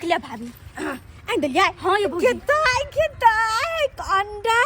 ले भाभी। आनि देलियै? हाँ ये भौजी। खेतै खेतै अंडा।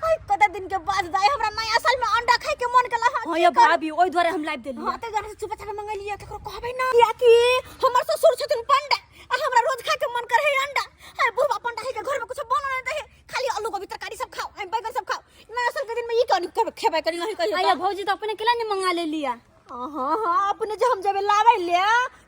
आइ कते दिन के बाद दाइ हमरा नया साल में अंडा खाय के मन केला। हाँ ये भाभी, ओहि दुआरे हम लाबि देलियै। हाँ, ताहि दुआरे से चुपचाप मंगेलियै, केकरो कहबै ना, कियाकि हमर ससुर छथिन पंडा आ हमरा रोज खाय के मन करे है अंडा। हाय बुढ़वा पंडा है के घर में कुछ बनल नहीं रहे, खाली आलू गोभी तरकारी सब खाओ, आ बैंगन सब खाओ। नया साल के दिन में ई कनी खेबै कनी नहीं कहियो। आया भौजी, तो अपने केला नहीं मंगा ले लिया? हाँ हाँ, अपने जे हम जेबे लाबै ले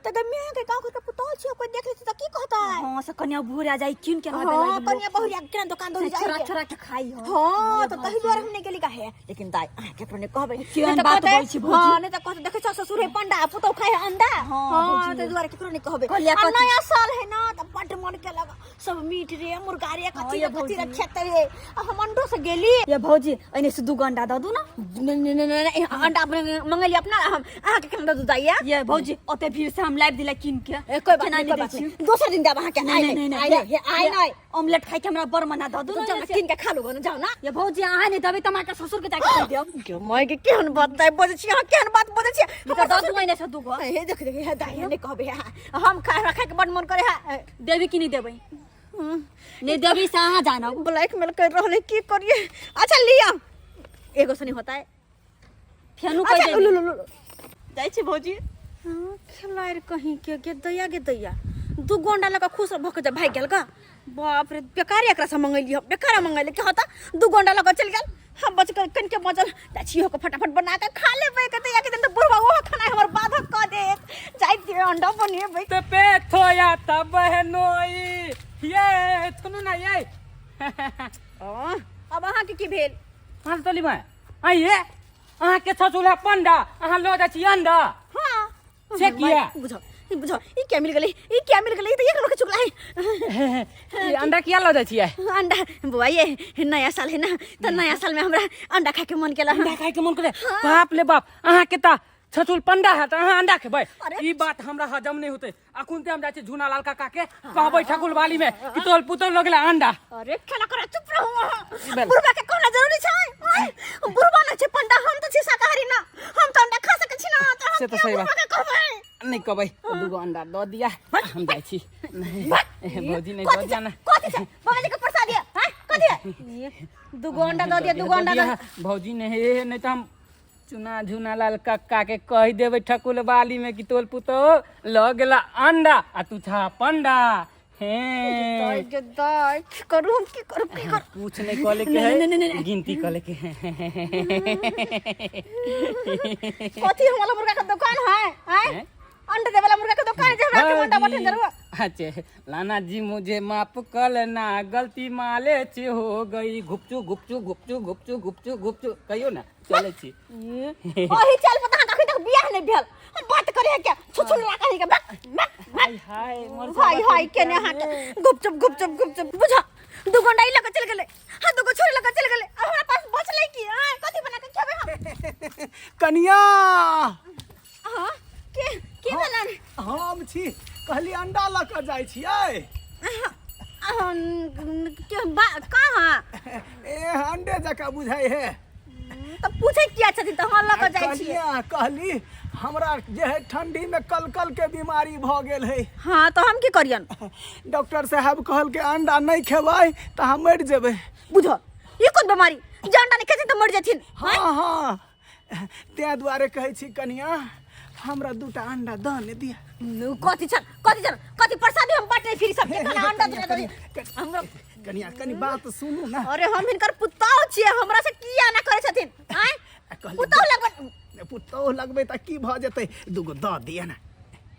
त गमे के गांव घर के पुतोह छियै, कोई देख लेतै त की कहतै? हाँ, से कन्या भूर आ जाई किन के हाँ, कन्या बहुरिया के दुकान दौड़ी जाई छोरा के। छोरा के खाई हो। हाँ, तो तही दुआरे हम नहीं गेली काहे। लेकिन दाई अहाँ केकरो नहीं कहबै। केहन नहीं त बात कहतै- बोलै छी भौजी? हाँ, नहीं त कहतै देखै छौ ससुर है पंडा आ पुतोह खाए है अंडा। हाँ, हाँ, भौजी। तहि दुआरे केकरो नहीं कहबै। कहलियै आ कथी? नया साल है ना त बड्ड मन केलक, सब मीट रे मुर्गा रे कथी ये रे कथी रे भौजी। खेतै रे, आ हम अंडो से गेली। ये भौजी, एने से 2 अंडा दऽ दू ना। नहीं नहीं नहीं नहीं, अंडा अपने मंगेली अपना, हम अहाँ के केना दूध आइया? ये भौजी, ओते भीड़ से हम लाबि दिला कीन के। ए, कोई बात केना नहीं, कोई नहि दै बात छी? नहीं, दोसर दिन देब अहाँ के। नहीं, नहीं, नहीं, आइ नहीं, आइ नहीं। ऑमलेट खाइ के हमरा बड़ मना, दऽ दू तो ना। जाओ ना, कीन के खा लू ना, जाओ ना। ये भौजी, अहाँ नहि देबै तऽ हम अहाँके ससुर के जाके कहि देब। के माय के, केहन बात दाइ बजै छी अहाँ, केहन बात बजै छी? तऽ दऽ दू एने से 2 गो। हे देख देख, हे दाइ, नहि कहबै, हम खा, हमरा खाय के बड़ मन करे है। देबै कि नहि देबै? नहि देबै से अहाँ जानब। ब्लैकमेल कर रहल है, की करिए? अच्छा लिया, एगो सुनी होता है फेनु कहि अच्छा देबै। लू लू लू जाइ छी भौजी। हाँ, खेलाड़ कहीं के गे दैया, गे दैया, 2 गो अंडा लगा खुश भऽ के भागि गेल गा। बाप रे, बेकार एकरा से मंगैली हम, बेकार मंगैली। के होता 2 गो अंडा लगा चलि गेल, हम बच के कनिके बचल जाइ छी के फटाफट बना के खा लेबै। के दैया के दिन तऽ बुढ़वा ओहो खाना हमर बाधक कऽ देत। जाइ छियै अंडा बनेबै। ते पे थोया तब बहनोई ये सुनू ना ये। अब अहाँके की भेल? अहाँ तोली में आइए, अहाँ के छचुला पंडा, अहाँ लो जाइ छी अंडा। हाँ। से किया? बुझो बुझो, ई क्या मिल गेलै, ई क्या मिल गेलै? ई तऽ एक लोग चुकला है। ई अंडा किया लो जाइ छियै? अंडा बुआ, ये नया साल है ना, तो नया साल में हमरा अंडा खा के मन केला। अंडा खाय के मन करे? बाप ले बाप, अहाँ के तऽ छचुल पंडा है तऽ अहाँ अंडा खेबै? अरे। ई बात हमरा हजम नहीं होते। अखुन ते हम जाइ छी झूना लाल काका के कहबै ठाकुर बाली में कि तोर पुतोह लऽ गेला अंडा। अरे खेला करा, चुप रहू अहाँ। भेल? बुढ़बा के कहना जरूरी छै? आँय? बुढ़बा न छै पंडा, हम तऽ छी शाकाहारी ना, हम तऽ अंडा खा सकै छी ना, तऽ हम से तऽ किया सही बात। बुढ़बा के कहबै? नहीं कहबै। 2 गो अंडा दऽ दिया, हम जाइ छी। भौजी, नहीं दऽ कथी दिया छै? ना। कथी छै? बाबाजी के प्रसाद दिया हैं? कथी है? 2 गो अंडा दऽ दिया, 2 गो अंडा दऽ। भौजी, नहीं नहीं तऽ हम चुना झुना लाल कक्का के कहि देबै ठकुल बाली में कि तोल पुतो लऽ गेला अंडा आ तू छा पंडा हे। दाइ गे दाइ, की करू हम, की करू, की करू? कुछ नहीं कहले के है, गिनती कहले के है। कथी हम वाला मुर्गा के दुकान है? आय हैं? अंडा दे वाला मुर्गा के दुकान है जे हमरा के अंडा बटन जरूर। अच्छा लाना जी, मुझे माफ कर लेना, गलती माले से हो गई। घुपचू घुपचू घुपचू घुपचू घुपचू घुपचू कहियो ना, चले छी। ओही चल पता अखन तक बियाह नहीं भेल, हम बात करे है क्या छुछुन ला कहीं के बक बक बक। हाय हाय मोर। हाय हाय केने हाथ गुपचुप गुपचुप गुपचुप। बुझा, 2 गो अंडा ई लके चल गेलै, हां 2 गो छोरी लके चल गेलै, अब हमरा पास बचलै की? आय कथी बना के खेबै हम? कनिया। हां, के के भेलन? हम छी, कहली अंडा लऽ कऽ जाइ छियै। के बा कहाँ? ए, अंडे जकाँ बुझाइ है। तऽ पूछै किया छथिन? तऽ हम लऽ कऽ जाइ छियै। कनिया, कहली हमरा जे है ठंडी में कलकल के बीमारी भऽ गेल है। हाँ, तऽ हम की करियन? डॉक्टर साहब कहलकै अंडा नहि खेबै तऽ हम मरि जेबै। बुझ, ई कोन बीमारी जे अंडा नहि खेथिन तऽ मरि जेथिन? हाँ हाँ, ताहि दुआरे कहै छी कनिया, हमरा 2टा अंडा दऽ ने दिअ। कथी छल, कथी छल, कथी प्रसादी हम बांटने फिरी सबके खाना अंडा दे दे हमरा? कनिया, कनि बात सुनू ना। अरे, हम हिनकर पुतहु छियै, हमरा से किया ना करै छथिन? आँय? कहली- पुतहु लगबन। पुतोह लगबै तऽ की भऽ जेतै? 2 गो दऽ दिअ ने।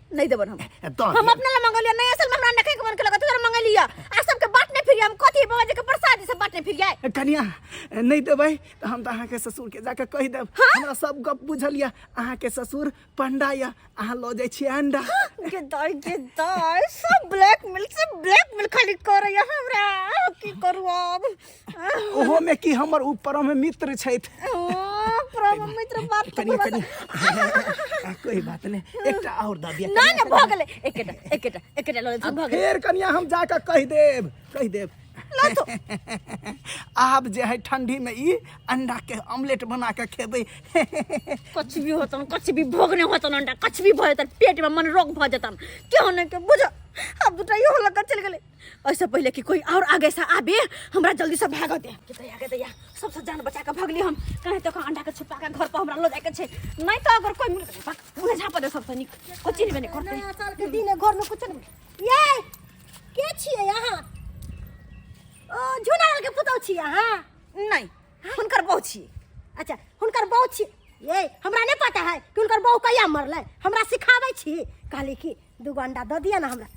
नहीं देबन हम। दऽ हम दिअ। अपना ला मंगलिया नहीं, असल में हमरा नखे के मन के लगत तोरा मंगलिया आ सबके बांटने फिरिया। हम कथी बाबाजी के प्रसादी से बांटने फिरिया? कनिया, नहि देबै तऽ हम तऽ अहाँके ससुरके जाकऽ कहि देब। हमरा सब गप बुझल यऽ, अहाँके ससुर पंडा यऽ, अहाँ लऽ जाइ छियै अंडा। गे दाई, गे दाई, सब ब्लैकमेल, सब ब्लैकमेल खाली करैया हमरा। की करू अब? ओहोमे की हमर ऊ परम मित्र छथि। ओ, परम मित्र बात तऽ कनिया, पूरा- कनिया, कोई बात नहि, एकटा आओर दऽ दिअ। ना ना, भऽ गेलै, एकेटा एकेटा एकेटा लऽ लेथिन, भऽ गेलै। फेर कनिया, हम जाकऽ कहि देब, कहि देब। लऽ तो। आब जे है ठंडी में ई अंडा के ऑमलेट बना के खेबै। कुछ भी होतन, कुछ भी भोग नहीं होतन अंडा, कुछ भी भऽ जेतन पेट में, मन रोग भऽ जेतन केहू नहीं के बुझ। अब दूटा इहो लग चल गेलै। ऐसे पहले कि कोई और आगे से आबे, हमरा जल्दी से भाग दे। के दैया के दैया, सबसे जान बचा के भगली हम। कहीं तो अंडा के छुपा के घर पर हमरा लो जाए के छै, नहीं तो अगर कोई मिल मुँह झाप दे सबसे नीक कोई चीज नहीं करते। नया साल के दिन है, घर में कुछ नहीं। ये के छियै अहाँ? ओ झुनालाल के पुतहु छियै अहाँ? नहीं, हुनकर बहू छियै। अच्छा, हुनकर बहू छियै। ये हमरा नहीं पता है कि हुनकर बहू कहिया मरलै, हमरा सिखाबै छी। कहली कि दूगो अंडा दऽ दिअ ने हमरा।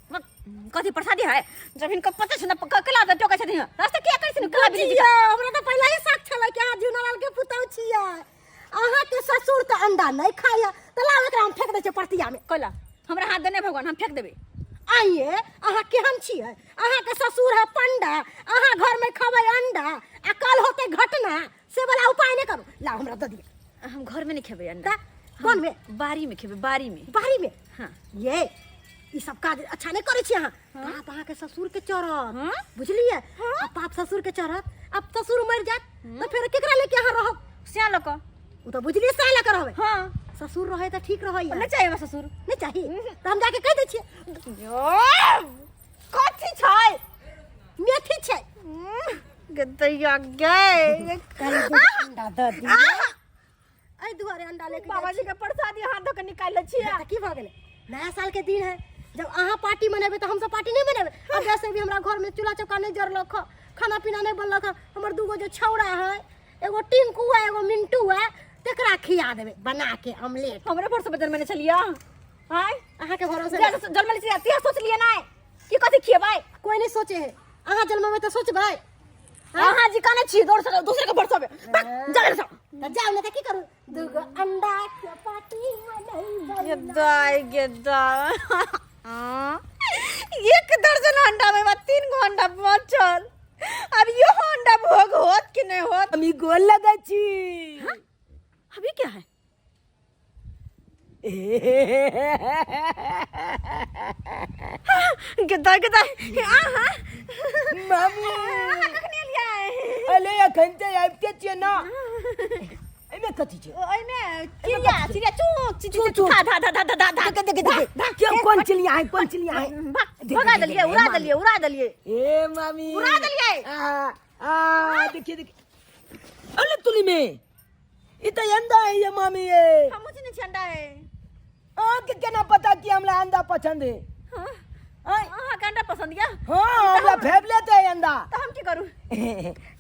कथी प्रसादी है? जब हिनकर पता छै ने कला दे टोकै छथिन रास्ता किया करै छथिन कला बिजी। बुझियौ, हमरा तऽ पहिले ही शक छलै कि अहाँ झुनालाल के पुतहु छियै। अहाँ के ससुर तऽ अंडा नहीं खाइया, तऽ लाउ एकरा हम फेंक दै छियै परतिया में। कला हमरा हाथ देने भगवान, हम फेंक देबै। आइए अहाँ केहन छियै? अहाँ के ससुर है पंडा, अहाँ घर में खबै अंडा आ कल होते घटना, से वाला उपाय नहीं करू। लाउ हमरा दऽ दिअ। हम घर में नहीं खेबै अंडा। तऽ कोन में? बाड़ी में खेबै, बाड़ी में। बाड़ी में? हाँ। ये ई सब काज अच्छा नहीं करै छी अहाँ। पाप अहाँ के ससुर के चढ़त। हाँ? बुझलियै? आ पाप ससुर के चढ़त, अब ससुर मरि जायत तऽ फेर केकरा लेके अहाँ रहब? सिया लऽ कऽ। ओ तऽ बुझलियै सएह लऽ कऽ रहबै। हाँ। ससुर रहै तऽ ठीक रहैया। नहि चाही हमरा ससुर। नहि चाही तऽ हम जाके कहि दै छियै। कथी छै? मेथी छै। गदैया गे। अंडा दऽ दिअ। एहि दुआरे अंडा लेके जाइ बाबाजी के प्रसादी हाथ धो के निकालि लै छियै। तऽ की भऽ गेलै? नया साल के दिन है, जब अहाँ पार्टी मनेबै तऽ हमसब पार्टी नहि मनेबै? आ वैसे भी हमरा घर में चूल्हा चौका नहि जरलक हँ, खाना पीना नहि बनलक हँ। हमर दूगो जे छौड़ा है, एगो टिंकू है एगो मिंटू है, तकरा खिया देबै बना के ऑमलेट। हमरे भरोसे पर जन्मेने छलियै आँय? अहाँके भरोसे जन्मले छलियै तिया सोचलियै नहि कि कथी खिएबै। कोई नहीं सोचे है, अहाँ जन्मबै तऽ सोचबै। अहाँ जी काने छी दोसर दोसर के भरोसे जा जा। तऽ जाउ ने तऽ की करू, दूगो अंडा के पार्टी मनेबै। गेदाय गेदाय, एक दर्जन अंडा में बा 3 गो अंडा बचल। अब यो अंडा भोग होत कि नहीं होत? हम ई गोल लगै छी। हाँ? अभी क्या है? गेदाय गेदाय, आहा मामी, अहाँ कखनी एलियै? अरे अखन तऽ आबिते छियै ना। एहिमे कथी छै? ओहिमे चिड़िया, चिड़िया चू चू चू चू धा धा धा धा धा धा। देख देख देख, क्यों कौन चिड़िया है, कौन चिड़िया है? भगा देलियै, उड़ा देलियै, उड़ा देलियै। ए मामी, उड़ा देलियै। आ आ देखिए देखिए, अरे तुली में ई तऽ अंडा है ये मामी। ये हमहूँ चिन्है छियै अंडा है। अहाँके केना पता कि हमरा अंडा पसंद है? हाँ। आँय? अहाँके अंडा पसंद या? हाँ, हमरा फेवरेट है अंडा। तऽ हम की करू?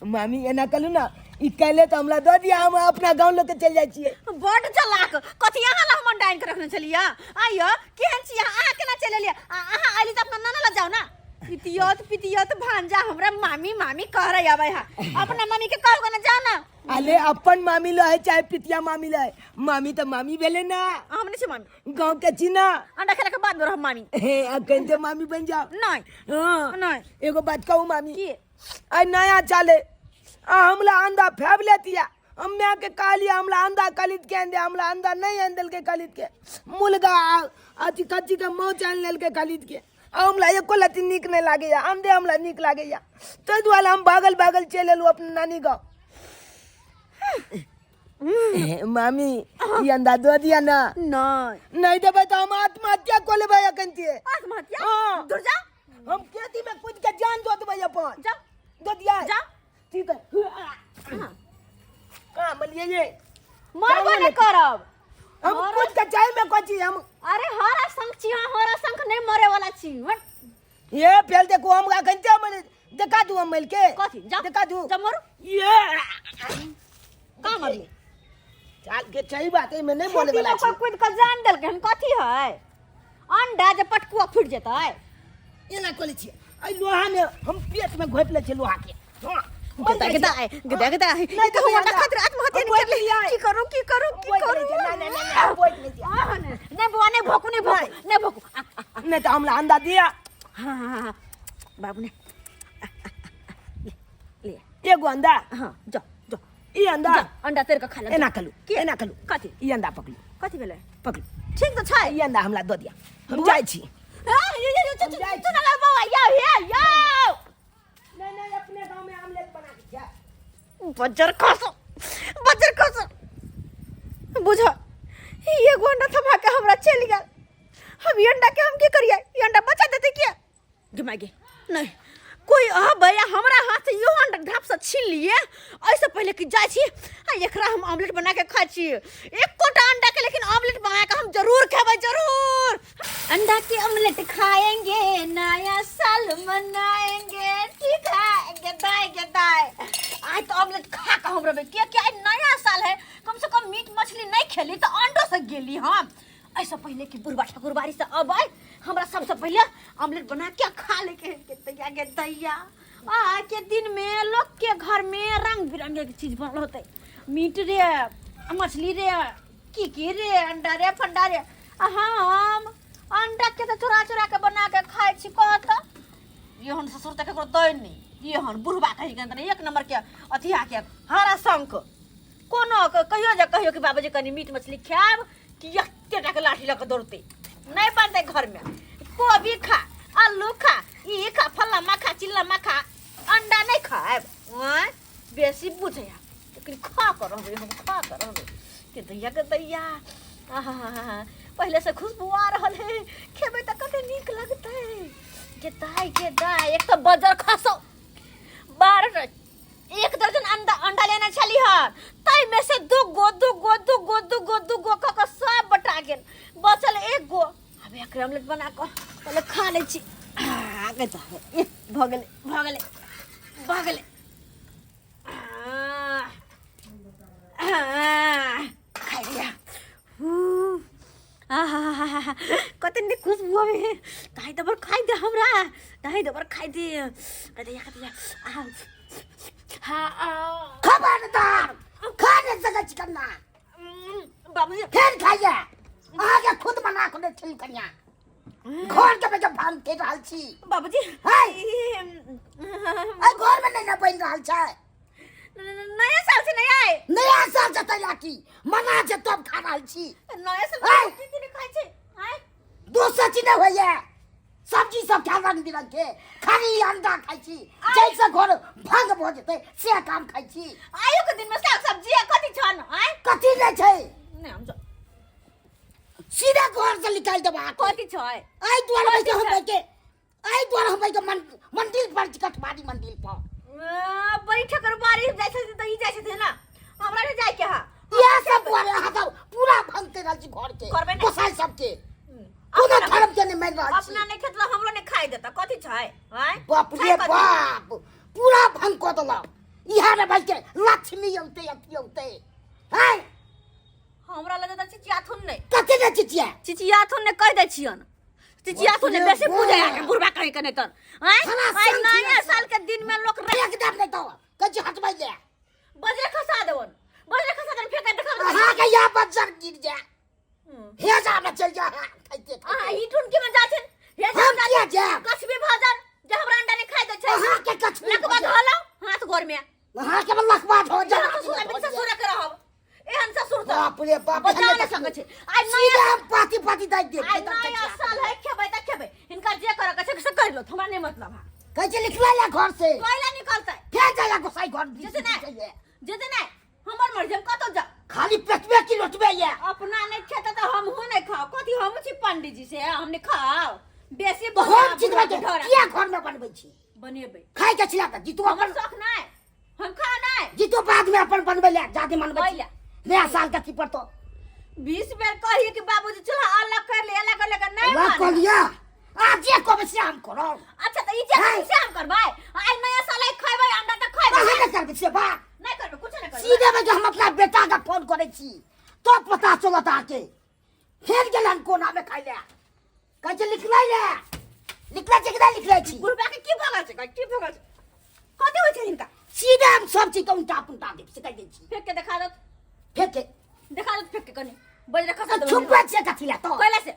मामी एना कहलू ना, ई कैले तऽ हमरा दऽ दिया, हम अपना गाँव लऽ के चलि जाइ छियै। बड्ड चलाक कथी अहाँ लग हम अंडा आनि कऽ रखने छलियै? आइयो केहन छी अहाँ? अहाँ केना चलि एलियै? अहाँ अयली तऽ अपना नाना लग जाउ ना। पितियत पितियत भांजा हमरा मामी मामी कह रही आबै है। अपना मामी के कहू ना, जाउ ना। अरे अपन मामी लो है चाहे पितिया मामी लो है, मामी तो मामी भेले ना। हम नहीं छी मामी। गांव के छी ना। अंडा खेला के बाद में रहब मामी। हे अखन ते मामी बन जाओ। नहीं। हाँ। नहीं। एगो बात कहू मामी? की? आई नया चाले आ हमला अंडा फेब लेतिया, हम माय के कहलिए हमला अंडा खरीद के आन दे, हमला अंडा नहीं आन देलके खरीद के, मुर्गा अथी कच्ची के मौच आन लेलके खरीद के। आ हमरा एको लत्ती नीक नहीं लागैया, अंडे हमरा नीक लागैया, ताहि दुआरे हम भागल भागल चलि एलहुँ अपना नानी गाँव। मामी ई अंडा दऽ दिया ना। नहीं। नहीं देबै तऽ हम आत्महत्या कऽ लेबै अखन के। आत्महत्या? हाँ। दूर जा। हम खेती में कूद के जान दऽ देबै अपन। जा। दऽ दिया। जा। ठीक है। हाँ। कहाँ मलिए ये? मरबो नहीं करब। हम कूद के जाय में कथी हम? अरे हरा शंख छी, हाँ, हरा शंख नहीं मरे वाला छी। हट। ये फेल देखो हम अखन ते मरे देखा दू हम मर के। कथी? जा। देखा दू। जा मरू। ये। कहाँ मरली? चाल के सही बात है, मैं नहीं बोले वाला कोई छी। कूद के जान देलकै हन, कथी है? अंडा जे पटकुआ फूट जेतै। एना कोले छी। एहि लोहा में हम पेट में घोपि लै छी लोहा के। हाँ। गदा गदा गदा गदा, नहीं ई तो तो अंडा अंडा। खातिर आत्महत्या हम नहीं कर बोलि ली। लियै। की करू, की करू, की बोलि करू? लियै। नहीं, नहीं, नहीं, नहीं, हम बोलि लियै। हाँ, नहीं, नहीं, बुआ, नहीं भोकू, नहीं भोकू, नहीं भोकू। आ, आ, आ। नहीं तो हमरा अंडा दिया। हाँ, हाँ, हाँ, हाँ। बाबू ने। आ, आ, आ, ले, ले। एगो अंडा। हाँ, जा, जा। ई अंडा। जा, अंडा तेर के खा ले। एना कलू, की? एना कलू। कथी? ई अंडा पकड़ू। कथी भेलै? पकड़ू। ठीक तऽ छै। ई अंडा हमरा दऽ दिया, हम जाइ छी। हाँ, ये, ये, ये, चु, चु, चु, चु, ना, बाबा, यो, यो, यो। नहीं, नहीं, अपने गांव में आमलेट बना के खा। बज्जर खसो, बज्जर खसो। बुझ, एगो अंडा थमा के हमरा चलि गेल। हम ई अंडा के हम की करिए? ई अंडा बचा देते किया? गे माय गे, नहीं कोई अबै आ हमरा हाथ से इहो अंडा ढाप से छीन लिए। ऐसे पहले कि जाइ छी आ एकरा हम ऑमलेट बना के खाइ छी, एकोटा अंडा के, लेकिन ऑमलेट बना के हम जरूर खेबै, जरूर। अंडा के ऑमलेट खाएंगे, नया साल मनाएंगे। ठीक है, गेदाय गेदाय, आज तो ऑमलेट खा के हम रहबै, किया कि आज नया साल है। कम से कम मीट मछली नहीं खेली तो अंडो से गेली हम। ऐसे पहले कि बुढ़वा ठाकुरबाड़ी से अबै, हमरा सबसे पहले ऑमलेट बना के खा ले के दैया गे दैया। आ के दिन में लोग के घर में रंग बिरंग के चीज बनल होते, मीट रे, मछली रे, की की रे, अंडा रे, फंडा रे। आ हम अंडा के तो चुरा चुरा के बना के खाइ छी। कहत एहन ससुर तऽ ककरो दै नहि, एहन बुढ़वा कही के नहि, एक नंबर के अथिया के हरा शंख। कोनो कहियो जे कहियो कि बाबूजी कनी मीट मछली खायब, कि एते टा के लाठी लऽ के दौड़तै, नहि बनतै घरमे। कोबी खा, आलू खा, ई खा, फल्ला खा, चिल्ला खा, अंडा नहि खायब। आँय, बेसी बुझैया, लेकिन खा कऽ रहबै हम, खा कऽ रहबै। के दैया के दैया, आहा, पहिले से खुशबू आ रहल है, खेबै तऽ कते नीक लगतै। के दाइ के दाइ, एक तऽ बजर खसौ, 12 एक दर्जन अंडा अंडा लेने छली हन, ताहि में से दू गो दू गो दू गो दू गो दू गो कऽ कऽ सब बटा गेल, बचल एक गो। आब एकरे ऑमलेट बना कऽ पहिले खा लै छी। आ, गे दाइ, भऽ गेलै, भऽ गेलै, भऽ गेलै। आ, आ, खाइ लिअ। आहा, कते नीक खुशबू आबै है। दाइ दबर खाइ दे हमरा, दाइ दबर खाइ दे। दैया दैया, आहा, हाँ, आ। खबरदार, खा नहि सकै छी कन्ना। बाबूजी फेर खाइए। अहाँके खुद बना कऽ नहि खेलू कनिया, घर के बेटा भांग के रहल छी। बाबूजी है। एहि घर में नहि ने बनि रहल छै। नया साल से नहीं आए। नया साल से तैयारी मना छै तब खा रहल छी। नया साल है। की की नहि खाइ छै? आँय? दोसर चीज नहि होइए, सब्जी सब खा रंग बिरंग के, खाली अंडा खाइ छी। जैसे घर भंग भऽ जेतै से काम खाइ छी। आइयो के दिन में साग सब्जी आ कथी छन? आँय? कथी नहि छै। नहि, हम सीधा घर से निकालि देब अहाँके। कथी छै? एहि दुआरे बैठ के हम बैठ के, एहि दुआरे हम बैठ के मंदिर पर छी, कठबाड़ी मंदिर पर। आ, बड़ी ठकुरबाड़ी जाइ छथिन तऽ ई जाइ छथिन ना, हमरा नहि जाइ के है। इएह सब दुआरे अहाँ सब पूरा भंग करि रहल छी घर के। करबै नहि। गोसाई सबके कोनो धर्म के नहि मानि रहल छी। अपना नहि खेतला, हमरो नहि खाइ देता। कथी छै? आँय? बाप छै रे कथी? बाप, पूरा भंग कऽ देलक। इएह रे भाई के लक्ष्मी औते अथी औते है। हमरा लगे तऽ चिचियाथुन नहि। कथी ने चिचिया? चिचियाथुन नहि, कहि दै छियन, चिचियाथुन नहि। बेसी पूजे आके बुढ़बा कहीं के नहि तर। आँय? साला आइ संग नया छियै। साल के दिन में लोक रे एक दाम नहि दो, कहै छी हटबै ले। बजरे खसा देवन, बजरे खसा देवन, फेंक देखा। अहाँके यहाँ बज्जर गिर जाए, हे जा में चल जा है खाइते अहाँ खाइते। ई टुनकी में जाथिन, हे जा। हम किया जायब? कछबी भजन जे हमरा अंडा नहीं खाइ दै छै। अहाँके कछबी लकवा भजन। धोलौ हाथ गोर में। अहाँके लखवा धो जा। एहन ससुर आबि ससुर के रहब, एहन ससुर तऽ बाप रे बाप, बचाव एहन नहि सकै छै। आइ सीधे नया हम पाती पाती दाबि देब। आइ नया साल है, खेबै तऽ खेबै, हिनका जे करऽ के छै से कर लो, हमरा नहि मतलब है। कहै छै निकलै ला घर से। कोइला निकलतै? फेर जाया गोसाई घर। जेतै नहि, जेतै नहि, हमर मर्जी, हम कतौ जाउ। खाली पेटबे की लोटबे ये। अपना नहीं खेते तो हमहूँ नहीं खाओ। कथी हम छी पंडित जी से हम नहीं खाओ? बेसी तो हम चीज के किया घर में बनबै छी? बनेबै खाइ के छिला तऽ जीतू हमर अपन शौक नहीं, हम खा नहीं। जीतू बाद में अपन बनबै ले जादे मनबै छी। कैला? नया साल के की पड़तो? 20 बेर कहिए कि बाबूजी चूल्हा अलग कर ले, अलग कर ले, नहीं अलग माने। कऽ लिअ आ जे कहबै से हम करब। अच्छा तऽ ई जे हैं? से हम करबै। आइ नया साल है, खैबै अंडा तऽ खैबै। अहाँ नहि करबै से बात। नहीं करबै, कुछ नहीं करबै। सीधे में हम अपना बेटा के फोन करै छी तो पता चलत अहाँके। फेर गेलन कोना में खाइ ले, कहै छै लिखलै रे, लिखलै छै कि नहि लिखलै छी? बुढ़बा के की भऽ गेल छै? की भऽ गेल छै? कथी होइ छै हिनका? सीधे हम सब चीज के उल्टा पुल्टा देब से कहि दै छी। फेंक के देखा दत। फेंक के देखा दत, फेंक के कनी बजरे खसा तऽ देबै। छुपबै छियै कथी लए तो? कैला से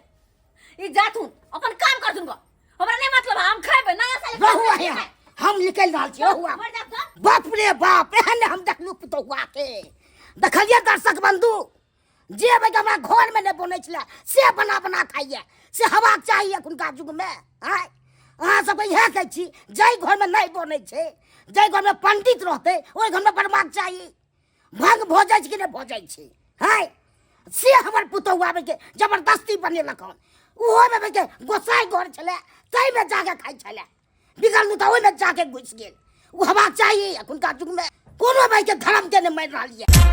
ई जाथुन अपन काम करथुन ग, हमरा नहीं मतलब है, हम खेबै नया साल के। रहू अहे, हम निकलि रहल छी, रहू आब। मर जात न। बाप रे बाप, एहन हम देखलू पुतहुआ के। देखलियै दर्शक बंधु, जे भाई हमरा घर में नहि बनै छलै से बना बना खाइए, से हवा चाही एखुनका युग में। आँय, अहाँ सबके इएह कहै छी, जाहि घरमे नहि बनै छै जाहि घरमे पंडित रहतै ओहि घरमे बनबाक चाही। भंग भऽ जाइ छै कि नहि भऽ जाइ छै? है से हमर पुतहु आबैके जबरदस्ती बनेलक हन। ओहोमे के गोसाइ घर छलै, ताहिमे जाके खाइ छलै, बिगड़लू तऽ ओहिमे जाके घुसि गेल। ओ हेबाक चाही? एखुनका युगमे कोनो भाइके धर्मके नहि मानि रहल यऽ।